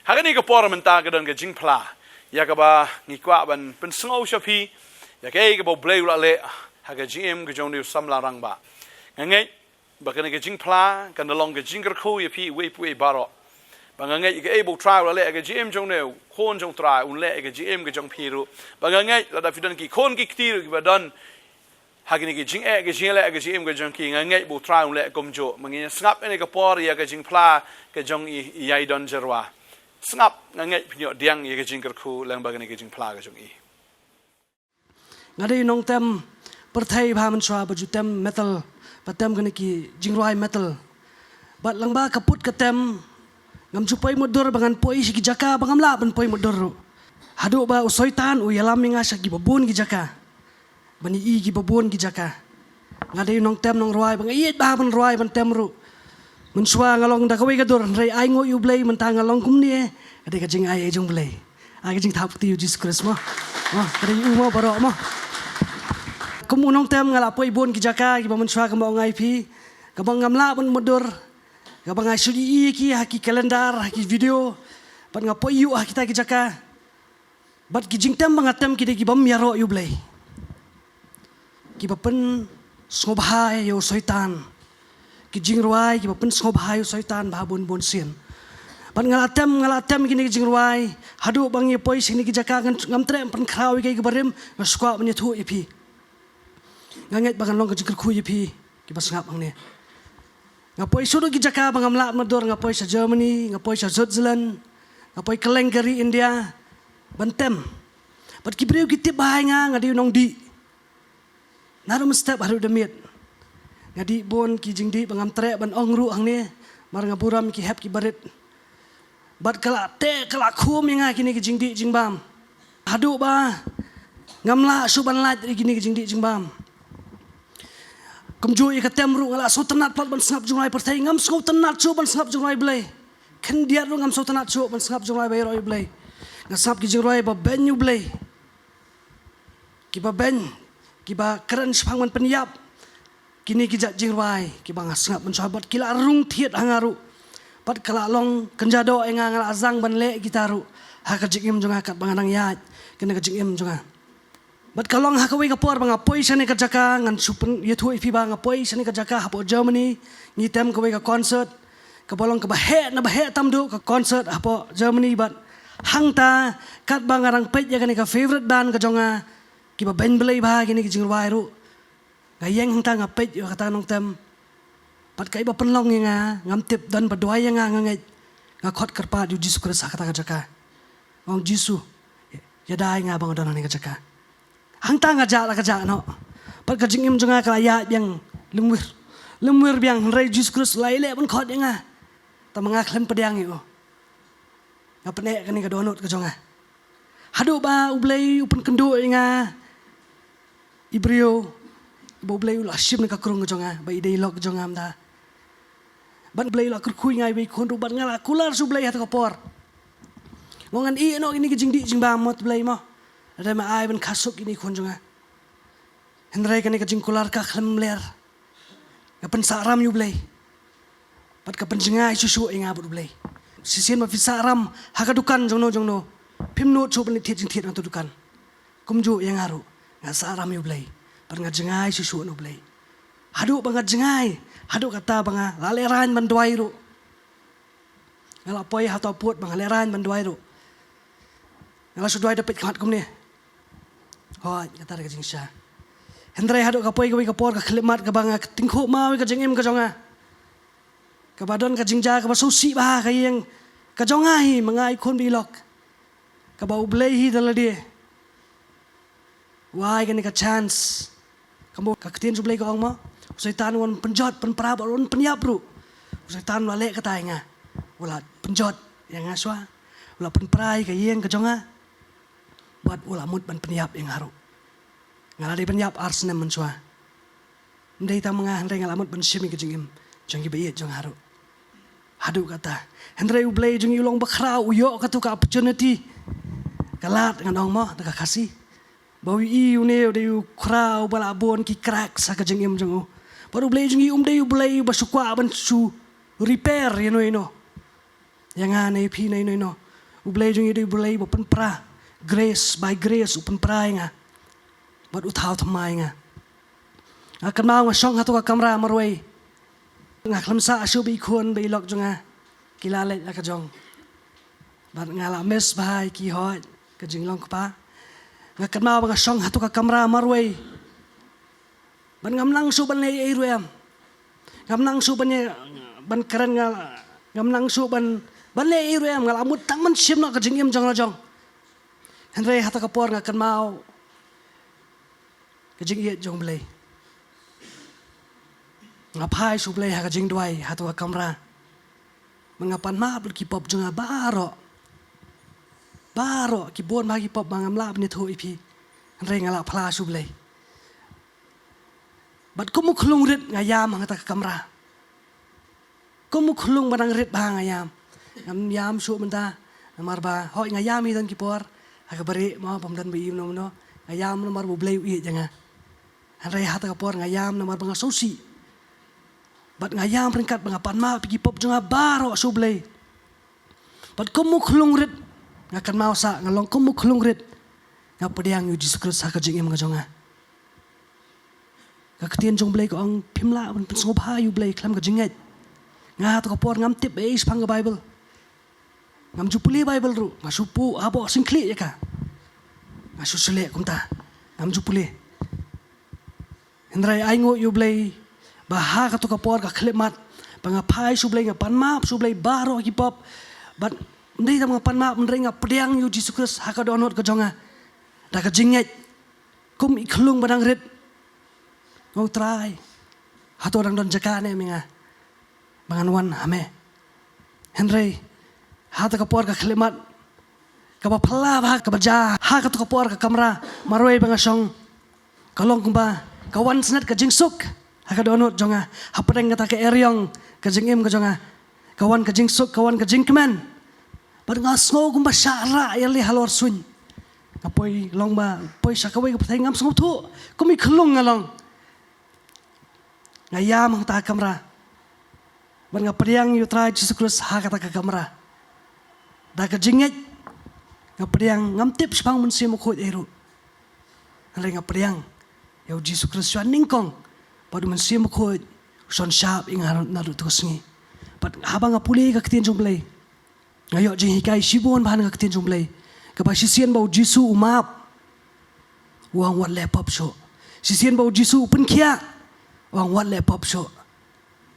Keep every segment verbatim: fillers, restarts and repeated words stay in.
Ha kane ka por mynta ka don ka jingphla ïa kaba ngi kwah ban pynsngew sha phi ïa kaei kaba U Blei u la leh ha ka jingim ka jong u samla rangbah. Nga ngeit ba kane ka jingphla kan da long ka jingkyrkhu ïa phi uwei pa uwei baroh. Ba nga ngeit ïa kaei ba U Trai u la leh ha ka jingim jong une u khun jong U Trai, un leh ha ka jingim ka jong phi ruh. Ba nga ngeit lada phi don ki khun ki kti ruh kiba don ha kine ki jingeh ki jingeh leh ha ka jingim ka jong ki, nga ngeit ba U Trai un leh kumjuh. Ma ngi sngap ïa kane ka por ïa ka jingphla ka jong i, i Ïaidon Jyrwa. Sngap, nga ngeit phin ïoh pdiang ïa ka jingkyrkhu lyngba kane ka jingphla ka jong i. Nga dei u nongtem pyrthei bha mynshuwa ba ju tem metal, ba tem kine ki jingrwai metal. Bad lyngba ka put ka tem ngam ju poi mutdur ba ngan poi sha ki jaka ba ngam lah ban poi mutdur ruh. Haduh ba u Soitan u ïalam ïa nga sha kiba bun ki jaka. Ban ïohi kiba bun ki jaka. Nga dei u nongtem nongrwai ba nga ïeit bha ban rwai ban tem ruh. Mynshuwa nga long da kawei ka dur, hynrei ainguh ïa U Blei mynta nga long kumne. Ka dei ka jingai jong U Blei. Ai ka jingthap kti ïa U Jisu Khrist mo. Mo, ka dei u mo baroh mo. Kum u nongtem nga la poi bun ki jaka kiba mynshuwa kumba ong ai phi. Kaba ngam lah ban mutdur. Kaba nga shu ïohi ki ha ki kalendar, ha ki video. Bad nga poi ïuh ha kita ki jaka. Bad ki jingtem ba nga tem ki dei ki bym ïaroh ïa U Blei. Kiba pynsngewbha ïa u Soitan. Ki jingrwai kiba pynsngewbha ïa u Soitan bha bun bun sien. Bad nga la tem, nga la tem kine ki jingrwai. Haduh ba ngi poi sha kine ki jaka ngam treh pynkhraw ïa kaei kaba rim, nga sngewkwah ban ïathuh ïa phi. Nga ngeit ba ngan long ka jingkyrkhu ïa phi kiba sngap hangne. Nga poi shuh ki jaka ba ngam lah mutdur, nga poi sha Germany, nga poi sha Switzerland, nga poi kylleng ka ri India ban tem. Bad ki briew ki tip bha ïa nga, nga dei u nongdih. Naduh mynstep haduh da miet nga dih bun ki jingdih ba ngam treh ban ong ruh hangne, mar nga burom ki hep ki barit. Bad ka la teh ka la khum ïa nga kine ki jingdih jingbam. Haduh ba ngam lah shuh ban lait ïa kine ki jingdih jingbam. Kumjuh ïa ka tem ruh nga la sngewtynnat pat ban sngap jingrwai pyrthei, ngam sngewtynnat shuh ban sngap jingrwai Blei. Khyndiat ruh ngam sngewtynnat shuh ban sngap jingrwai ba ïaroh ïa U Blei. Nga sngap ki jingrwai ba beiñ ïa U Blei. Kiba beiñ, kiba kren shaphang ban pynïap. Kine ki jait jingrwai kiba nga sngap mynshuwa bad ki la rung thied ha nga ruh. Bad ka la long kynja doh ïa nga, nga la zang ban leh kita ruh ha ka jingim jong nga katba nga dang ïaid kane ka jingim jong nga. Bad ka long ha kawei ka por ba nga poi shane ka jaka, ngan shu pyn ïathuh ïa phi ba nga poi shane ka jaka hapoh Germany, ngi tem kawei ka concert. Kaba long kaba heh, na ba heh tam duh ka concert hapoh Germany bad hangta katba nga dang peit ïa kane ka favorite band ka jong nga, kiba beiñ Blei bha kine ki jingrwai ruh. Nga ïeng hangta nga peit ïa kata nongtem. Bad kaei ba pynlong ïa nga, ngam tip, don ba duwai ïa nga, nga ngeit. Nga khot kyrpad ïa U Jisu Khrist ha kata ka jaka. Nga ong, Jisu, ïada ïa nga ba nga don ha kane ka jaka. Hangta nga jah la ka jah noh. Bad ka jingim jong nga ka la ïaid biang lymwir. Lymwir biang, hynrei U Jisu Khrist u la ïaleh ban khot ïa nga. Tangba nga khlem pdiang ïa u. Nga pyneh kane ka dohnud ka jong nga. Haduh ba U Blei u pynkynduh ïa nga i briew, ba U Blei u la shim na ka krung ka jong nga, ba i dei i lok ka jong nga mynta. Bad U Blei u la kyrkhu ïa nga iwei i khun ruh bad nga la kular sha U Blei ha kata ka por. Nga ong ngan ïeh noh ïa kine ki jingdih jingbam mo, to Blei mo. Lada me ai ban kha suk ïa kine ki khun jong nga. Hynrei kane ka jingkular ka khlem ler. Nga pynsah ram ïa U Blei. Bad ka pynjngai shuh shuh ïa nga bad U Blei. Shisien ba phi sah ram ha ka dukan jongno jongno, phim nud shuh ban leit thied jingthied na kata dukan. Kumjuh ïa nga ruh, nga sah ram ïa U Blei. Bad nga jngai shuh shuh na U Blei. Haduh ba nga jngai, haduh kata ba nga la lehraiñ ban duwai ruh. Nga la poi ha uta u pud ba nga lehraiñ ban duwai ruh. Nga la shu duwai da peit khmat kumne. Hooid, kata dei ka jingshisha. Hynrei haduh ka poi kawei ka por ka khyllipmat kaba nga tyngkhuh maw ïa ka jingim ka jong nga. Kaba don ka jingjia kaba sngewsih bha ha ka ïing ka jong nga hi, ma nga i khun bad i lok. Kaba U Blei hi da lade u ai kane ka chance. Kumba ka ktien jong U Blei ka ong mo, u Soitan u wan pynjot, pynpra bad u wan pynïap ruh. U Soitan u la leh kata ïa nga. U la pynjot ïa nga shuwa. U la pynpra ïa ka ïing ka jong nga. Bad u la mut ban pynïap ïa nga ruh. Nga la dei ban ïap ar snem mynshuwa. Ym dei tang ma nga hynrei nga la mut ban shim ïa ka jingim jong ki ba ïeit jong nga ruh. Haduh kata. Hynrei U Blei jong ngi u long bakhraw, u ïoh katu ka opportunity. Ka lad ngan ong mo da ka Khasi. Ba u ïohi une u dei u khraw ba la bun ki crack ha ka jingim jong u. Bad U Blei jong ngi um dei U Blei ba shu kwah ban shu repair ïano ïano. Ïa nga ne phi ne ïano ïano. U Blei jong ngi u dei u Blei ba pynpra. Grace, by grace u pynpra ïa nga. Bad u thaw thymmai ïa nga. Nga kynmaw nga shong hato ka kamra marwei. Nga khlem sah shuh ba i khun ba i lok jong nga ki la leit la ka jong. Bad nga la miss bha ïa ki hoi ka jinglong kpa. Nga kynmaw ba nga shong hato ka kamra marwei. Bad ngam nang shuh ban leh ei ruh em. Ngam nang shuh ban ïa, ban kren nga, ngam nang shuh ban, ban leh ei ruh em, nga la mut tang ban shim noh ka jingim jong la jong. Hynrei hato ka por nga kynmaw ka jingïeit jong Blei. Nga phai sha Blei ha ka jingduwai hato ka kamra. Bad nga pan map lut ki pop jong nga baroh. Baroh ki bun bha ki pop ba ngam lah ban ïathuh ïa phi. Hynrei nga la phla sha Blei. Bad kum u khlung rit nga ïam hangta ka kamra. Kum u khlung ba dang rit bha nga ïam. Ngam ïam shuh mynta. Namar ba hoi nga ïam hi don ki por. Ha ka bari mo bym don ba im no no. Nga ïam namar ba u Blei u ïeit ïa nga. Hynrei hato ka por nga ïam namar ba nga sngewsih. Bad nga ïam ryngkat ba nga pan map ïa ki pop jong nga baroh sha u Blei. Bad kum u khlung rit nga kynmaw sa nga long kum u khlung rit. Nga pdiang ïa u Jisu Khrist ha ka jingim ka jong nga. Ka ktien jong Blei ka ong phim lah ban pynsngewbha ïa u Blei khlem ka jingngeit. Nga hato ka por ngam tip ei shaphang ka Baibl. Ngam ju pule Baibl ruh, nga shu pule ha bok sngewkhlieh ïa ka. Nga shu shu leh kumta. Ngam ju pule. Hynrei ai nguh ïa u Blei ba ha kato ka por ka khyllipmat ba nga phai sha u Blei, nga pan map sha u Blei baroh ki pop. Bad ym dei tang nga pan map, hynrei nga pdiang ïa u Jisu Khrist ha ka dohnud ka jong nga da ka jingngeit. Kum i khlung ba dang rit. Nga ong Trai, hato dang don jaka ne em ïa nga ba ngan wan ha me? Hynrei hato ka por ka khyllipmat kaba phylla bha kaba jia ha kato ka por ka kamra marwei ba nga shong, ka long kumba ka wan snet ka jingsuk ha ka dohnud jong nga, hapdeng kata ka eriong ka jingim ka jong nga. Ka wan ka jingsuk, ka wan ka jingkmen. Bad nga sngew kumba shah rah ïaleh halor suiñ. Nga poi long ba poi sha kawei ka pyrthei ngam sngewthuh kum i khlung nga long. Nga ïam hangta ka kamra. Bad nga pdiang ïa u Trai Jisu Khrist ha kata ka kamra. Da ka jingngeit nga pdiang, ngam tip shaphang u Mynsiem Bakhuid ei ruh. Hynrei nga pdiang ïa u Jisu Khrist shuwa nyngkong. Bad u Mynsiem Bakhuid u shon shap ïa nga naduh tu ka sngi. Bad haba nga pule ka ktien jong u Blei, nga ïoh jinghikai shibun bha na ka ktien jong u Blei. Kaba shisien ba u Jisu u map, u ong wat leh pop shuh. Shisien ba u Jisu u pynkhiah, u ong wat leh pop shuh.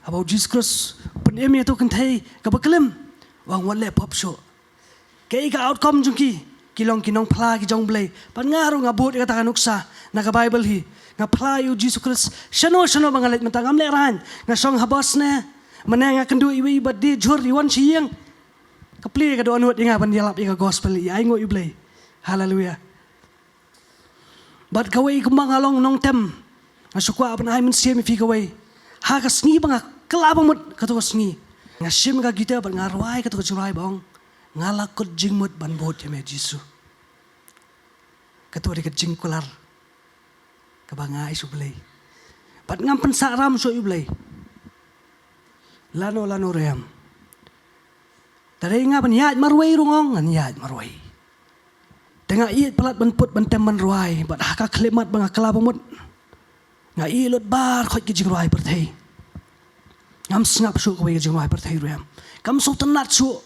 Haba u Jisu Khrist u pynim ïa kato ka kynthei kaba klim, u ong wat leh pop shuh. Kaei ka outcome jong ki? Ki long ki nongphla ki jong u Blei. Bad nga ruh nga bud ïa kata ka nuksa na ka Baibl hi. Nga phla ïa u Jisu Khrist shano shano ba nga leit mynta, ngam lehraiñ. Nga shong ha bus ne mynne, nga kynduh iwei iba die jhur i wan sha ïing. Ka plie ka dohnud ïa nga ban ïalap ïa ka gospel, ïa ai nguh ïa u Blei. Haleluia. Bad kawei kumba nga long nongtem, nga shu kwah ban ai mynsiem ïa phi kawei. Ha ka sngi ba nga kylla bamut kato ka sngi, nga shim ka guitar bad nga rwai kato ka jingrwai ba ong, nga la kut jingmut ban bud ïa me Jisu. Kato dei ka jingkular kaba nga ai sha u Blei. Bad ngam pynsah ram shuh ïa u Blei. Lano lano ruh em. Te dei nga ban ïaid marwei ruh nga ong ngan ïaid marwei. Te nga ïeit palat ban put ban tem ban rwai, bad ha ka khyllipmat ba nga kylla bamut, nga ïeh lut baroh ki jingrwai pyrthei. Ngam sngap shuh kawei ka jingrwai pyrthei ruh em. Kam sngewtynnat shuh.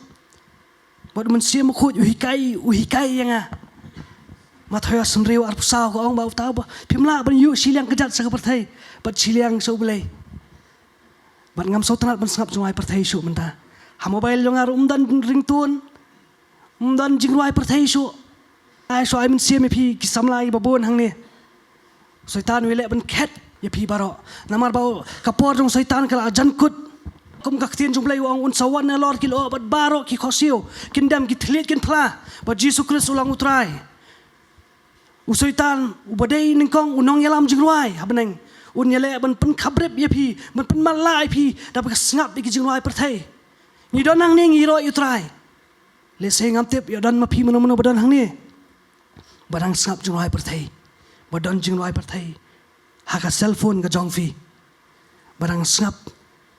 Bad u Mynsiem Bakhuid u hikai, u hikai ïa nga. Mathaios hynriew arphew saw ka ong ba uta ba phim lah ban ïuh shiliang kjat sha ka pyrthei bad shiliang sha u Blei. Bad ngam sngewtynnat ban sngap jingrwai pyrthei shuh mynta. Ha mobile jong nga ruh ym don ringtone, ym don jingrwai pyrthei shuh. Ai shuh ai mynsiem ïa phi ki samla kiba bun hangne. U Soitan u ïaleh ban khet ïa phi baroh. Namar ba ka por jong u Soitan ka la jan kut. Kum ka ktien jong u Blei u ong un sa wan nalor ki lyoh bad baroh ki khohsiew kin dem, ki thylliej kin phla. Bad Jisu Khrist u long u Trai. U Soitan uba dei nyngkong u nongïalam jingrwai ha bneng, un ïaleh ban pynkhaprip ïa phi, ban pynmatlah ïa phi da kaba sngap ïa ki jingrwai pyrthei. Ngi don hangne ngi ïaroh ïa u Trai. Lehse ngam tip ïoh don ma phi mano mano ba don hangne ba dang sngap jingrwai pyrthei, ba don jingrwai pyrthei ha ka cellphone ka jong phi. Ba dang sngap,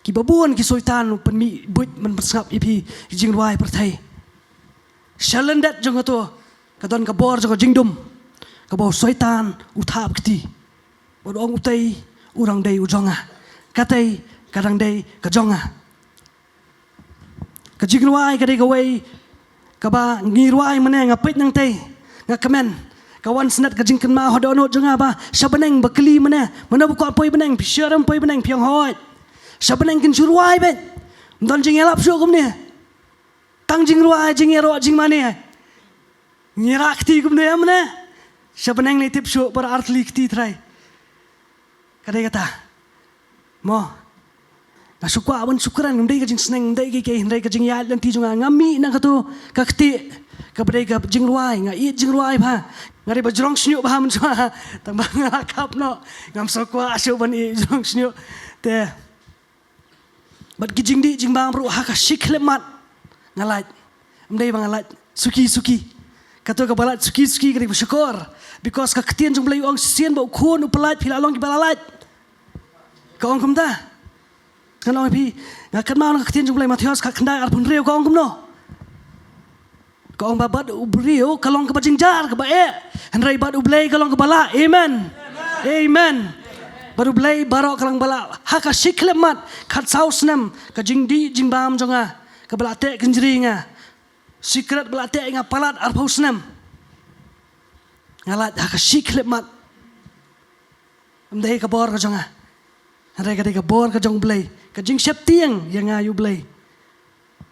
kiba bun ki soitan u pynmih buit ban pynsngap ïa phi ki jingrwai pyrthei. Sha lyndet jong kato ka don ka bor jong ka jingdum, kaba u Soitan u thap kti. Bad u ong, utei u dang dei u jong nga, katei ka dang dei ka jong nga. Ka jingrwai ka dei kawei kaba ngi rwai mynne, nga peit nangtei, nga kmen, ka wan snet ka jingkynmaw ha dohnud jong nga ba sha bneng ba kylli mynne, mynne ba kwah poi bneng, phi shem poi bneng, phi ong hooid. Sha bneng kin shu rwai beit. Ym don jingïalap shuh kumne. Tang jingrwai, jingïaroh, jingmane. Ngi rah kti kumne mynne. Sha bneng lei tip shuh, baroh artylli kti trai. Ka dei kata. Mo. Nga shu kwah ban shu kren, ym dei ka jingsneng, ym dei ka, ka, hynrei ka jingïaid lynti jong nga, nga mih na kato ka kti kaba dei ka jingrwai, nga ïeit jingrwai bha. Nga dei ba jrong shñiuh bha mynshuwa. Tang ba nga la kap noh, ngam sngewkwah shuh ban ïeit jrong shñiuh. Te bad ki jingdih jingbam ruh ha ka shi khyllipmat nga lait. Ym dei ba nga lait suki suki. Kato kaba lait suki suki ka dei ba shukor. Because ka ktien jong Blei u ong shisien ba u khun u pyllait, phi la long kiba la lait. Ka ong kumta. Ngan ong ïa phi, nga kynmaw na ka ktien jong Blei, Mathaios ka khyndai arphew hynriew, ka ong kumno? Ka ong ba bad u briew ka long kaba jynjar, kaba eh, hynrei bad u Blei ka long kaba lah. Amen. Amen. Bad u Blei baroh ka long ba lah. Ha ka shi khyllipmat, khatsaw snem, ka jingdih jingbam jong nga kaba la teh kynjri nga, sikret ba la teh nga palat arphew snem, nga lait ha ka shi khyllipmat. Ym dei ka bor ka jong nga, hynrei ka dei ka bor ka jong u Blei. Ka jingsheptieng ïa nga ïa u Blei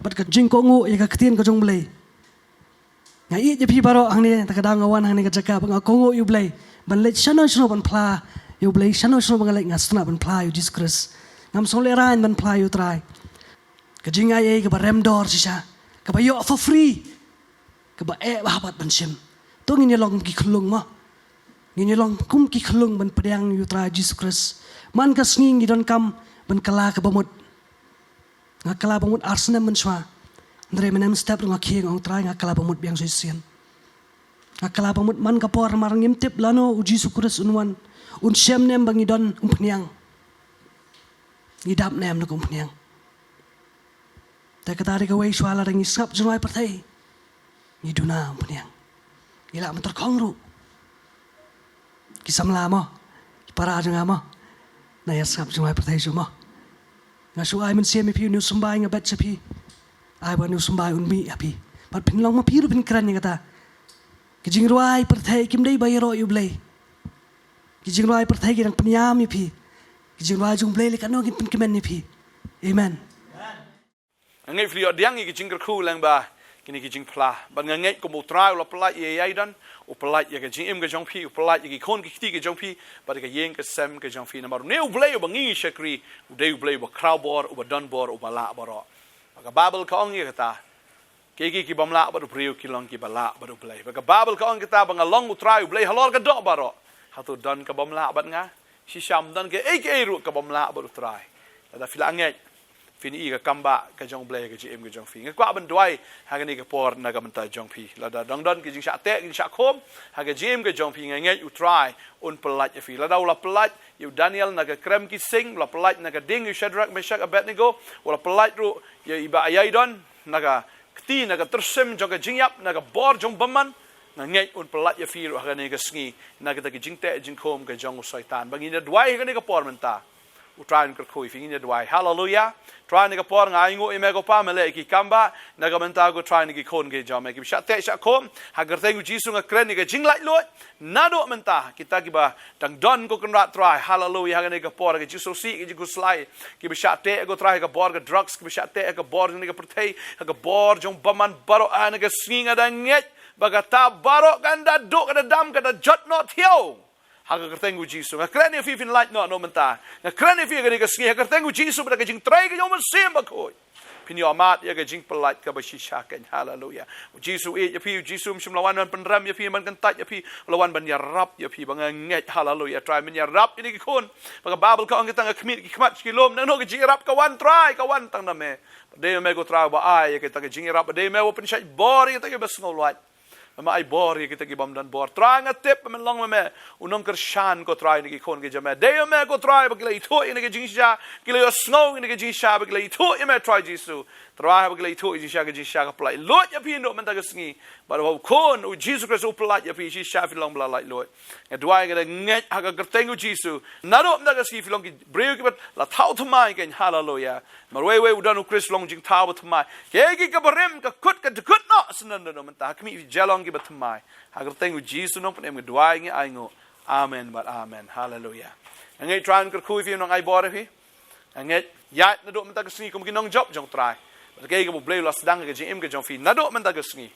bad ka jingkohnguh ïa ka ktien ka jong u Blei. Nga ïeit ïa phi baroh hangne, ta ka daw nga wan hangne ka jaka ba nga kohnguh ïa u Blei ban leit shano shano ban phla ïa u Blei, shano shano ba nga leit nga sngewtynnat ban phla ïa u Jisu Khrist. Ngam sngewlehraiñ ban phla ïa u Trai. Ka jingai ei kaba rem dor shisha, kaba ïoh for free, kaba eh bha pat ban shim. To ngin ïa long kum ki khyllung mo. Ngin ïa long kum ki khyllung ban pdiang ïa u Trai Jisu Khrist. Man ka sngi ngi donkam ban kylla kaba mut. Nga kylla ba mut ar snem mynshuwa. Hynrei mynne mynstep ruh nga khie, nga ong Trai, nga kylla ba mut biang shisien. Nga kylla ba mut man ka por, namar ngim tip lano u Jisu Khrist un wan, un shem ne em ba ngi don umphniang. Ngi dap ne em na ka umphniang. Te kata dei kawei shuwa, lada ngi sngap jingrwai pyrthei, ngi duna umphniang. Ngi lah ban tyrkhong ruh. Ki samla mo, ki para jong nga mo, nang ïa sngap jingrwai pyrthei shuh mo. Nga shu ai mynsiem ïa phi, une u symbai nga bet sha phi. Ai ba une u symbai un mih ha phi. Bad phin long ma phi ruh phin kren ïa kata. Ki jingrwai pyrthei kim dei ba ïaroh ïa u Blei. Ki jingrwai pyrthei ki dang pynïam ïa phi. Ki jingrwai jong u Blei lei katno kin pynkmen ïa phi. Amen. Nga ngeit phi la ïoh pdiang ïa ki jingkyrkhu lyngba kine ki jingphla. Bad nga ngeit kumba u Trai u la pyllait ïa i Aidon, u pyllait ïa ka jingim ka jong phi, u pyllait ïa ki khun ki kti ki jong phi, bad ïa ka ïing ka sem ka jong phi. Namar une u Blei uba ngi shakri, u dei u Blei uba khraw bor, uba don bor, uba lah baroh. Bad ka Baibl ka ong ïa kata, kiei kiei ki bym lah bad u briew ki long kiba lah bad u Blei. Bad ka Baibl ka ong kata ba nga long u Trai u Blei halor ka doh baroh. Hato don ka bym lah bad nga? Shisha ym don kaei kaei ruh ka bym lah bad u Trai. Lada phi la ngeit, phin ïohi ka kam ba ka jong u Blei ha ka jingim ka jong phi. Nga kwah ban duwai ha kane ka por na ka bynta jong phi. Lada dang don ki jingshah teh, ki jingshah khum ha ka jingim ka jong phi, nga ngeit u Trai un pyllait ïa phi. Lada u la pyllait ïa u Daniel na ka krem ki sing, u la pyllait na ka ding ïa u Shadrak, Meshak, Abednego, u la pyllait ruh ïa i Bah Aidon na ka kti, na ka tyrsim jong ka jingïap, na ka bor jong bymman, nga ngeit un pyllait ïa phi ruh ha kane ka sngi na kita ki jingteh jingkhum ka jong u Soitan. Ba ngin ïa duwai ha kane ka por mynta. U Trai un kyrkhu ïa phi, ngin ïa duwai. Haleluya. Trai, na ka por nga ainguh ïa me ko Pa, me leh ïa ki kam ba na ka bynta ko Trai na ki khun ki jong me kiba shah teh shah khum. Ha ka kyrteng u Jisu nga kren ïa ka jinglaitluid naduh mynta. Kita kiba dang don ko Kynrad Trai, haleluya, ha kane ka por, ha ka jingsngewsih, ka jingkhuslai, kiba shah teh ko Trai ha ka bor ka drugs, kiba shah teh ha ka bor jong kane ka pyrthei, ha ka bor jong bymman baroh, ha kane ka sngi nga da ngeit ba kata baroh kan da duh, kan da dam, kan da jot noh thiaw. Ha ka kyrteng u Jisu nga kren ïa phi, phin lait noh naduh mynta. Nga kren ïa phi ha kane ka sngi ha ka kyrteng u Jisu bad ka jingtrei ka jong u Mynsiem Bakhuid. Phin ïoh mad ïa ka jingpyllait kaba shisha keiñ. Haleluya. U Jisu u ïeit ïa phi, u Jisu um shym la wan ban pynrem ïa phi, ban kyntait ïa phi, u la wan ban ïarap ïa phi. Ba nga ngeit, haleluya, Trai, men ïarap ïa kine ki khun. Ba ka Baibl ka ong kita, nga khmih ki khmat sha ki lum, nangno ka jingïarap ka wan, Trai, ka wan tang na me. Ba dei me ko Trai ba ai ïa kita ka jingïarap, ba dei me ba pynshait bor ïa kita kiba sngewlait. Me ai bor ïa kita ki bym don bor. Trai, nga tip ba men long ma me u nongkyrshan, ko Trai, na ki khun ki jong me. Dei ma me, ko Trai, ba ki la ithuh ïa kane ka jingshisha, ki la ïohsngew ïa kane ka jingshisha, ba ki la ithuh ïa me, Trai Jisu. Trai, ba ki la ithuh ïa ka jingshisha, ka jingshisha ka pyllait. Lait ïa phi naduh mynta ka sngi. Bad ba u Khun u Jisu Khrist u pyllait ïa phi, shisha phi long ba la lait luid. Nga duwai, nga da ngeit ha ka kyrteng u Jisu, naduh mynta ka sngi phi long ki briew kiba la thaw thymmai kein. Haleluya. Marwei wei u don u Khrist long jingthaw ba thymmai. Kiei kiei kiba rim, ka kut ka dkut noh syndon naduh mynta. Ha khmih phi, jia long kiba thymmai. Ha kyrteng u Jisu Nongpynim nga duwai, nga ainguh. Amen bad amen. Haleluya. Nga ngeit Trai un kyrkhu ïa phi, un ai bor ïa phi. Nga ngeit ïaid naduh mynta ka sngi kum ki nongjop jong Trai. Bad kaei kaba u Blei u la sdang ha ka jingim ka jong phi naduh mynta ka sngi,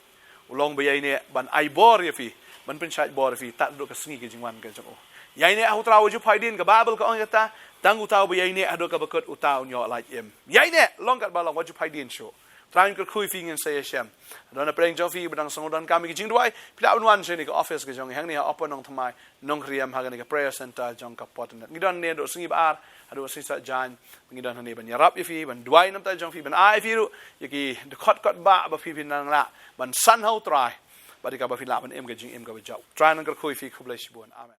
u long ba ïaineh ban ai bor ïa phi, ban pynshait bor ïa phi tad naduh ka sngi ka jingwan ka jong u. Ïaineh ha u Trai, wat ju phai dien, ka Baibl ka ong ïa kata. Tang uta uba ïaineh haduh kaba kut, uta un ïoh lait im. Ïaineh, long katba long, wat ju phai dien shuh. Trai un kyrkhu ïa phi, ngin sa ïashem. Don na pdeng jong phi ba dang sngewdonkam ïa ki jingduwai, phi lah ban wan sha kane ka office ka jong ngi hangne ha Upper Nongthymmai, Nongriam, ha kane ka prayer center jong ka Fortinet. Ngi don hangne naduh sngi ba ar haduh sngi Saitjaiñ. Ngi don hangne ban ïarap ïa phi, ban duwai namar jong phi, ban ai ïa phi ruh ïa ki dkhot kot ba, ba phi phin nang lah ban san ha u Trai, bad ïa kaba phin lah ban im ka jingim kaba jop. Trai un kyrkhu ïa phi. Khublei shibun. Amen.